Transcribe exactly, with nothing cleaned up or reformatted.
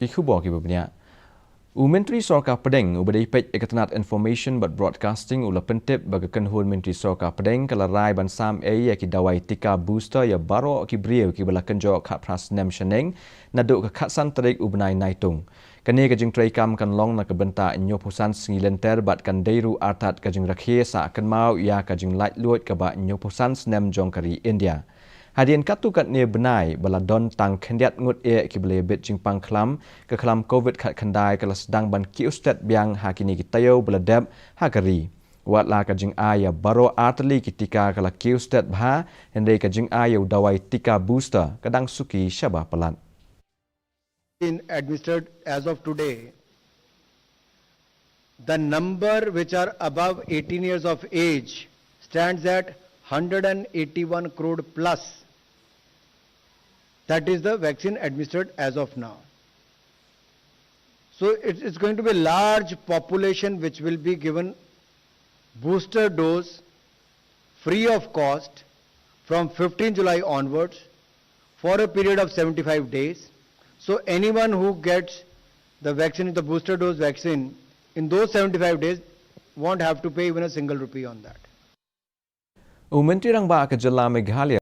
Ki khubor kiba bniah. U Myntri Sorkar Pdeng uba dei peit ïa ka tnat Information bad Broadcasting u la pyntip ba ka kynhun Myntri Sorkar Pdeng ka la rai ban sam ei ïa ki dawai tika booster ïa baroh ki briew kiba la kynjoh khatphra snem shaneng naduh ka khatsan tarik u bnai Naitung. Kane ka jingtreikam kan long na ka bynta hynñiewphew san sngi lynter bad kan dei ruh artat ka jingrakhe sah kynmaw ïa ka jinglaitluid kaba hynñiewphew san snem jong ka ri India. Hadien katto katne bnai ba la don tang khyndiat ngut eh kiba la ïabit jingpang khlam, ka khlam Covid khatkhyndai ka la sdang ban kiew stet biang ha kine ki taïew ba la dep ha ka ri. Wat la ka jingai ïa baroh artylli ki tika ka la kiew stet bha, hynrei ka jingai ïa u dawai tika booster ka dang suki shaba palat. Been administered as of today, the number which are above eighteen years of age stands at hundred and eighty-one crore plus. That is the vaccine administered as of now. So it is going to be a large population which will be given booster dose free of cost from fifteenth July onwards for a period of seventy-five days. So anyone who gets the vaccine, the booster dose vaccine, in those seventy-five days won't have to pay even a single rupee on that. U Myntri Rangbah ka Jylla Meghalaya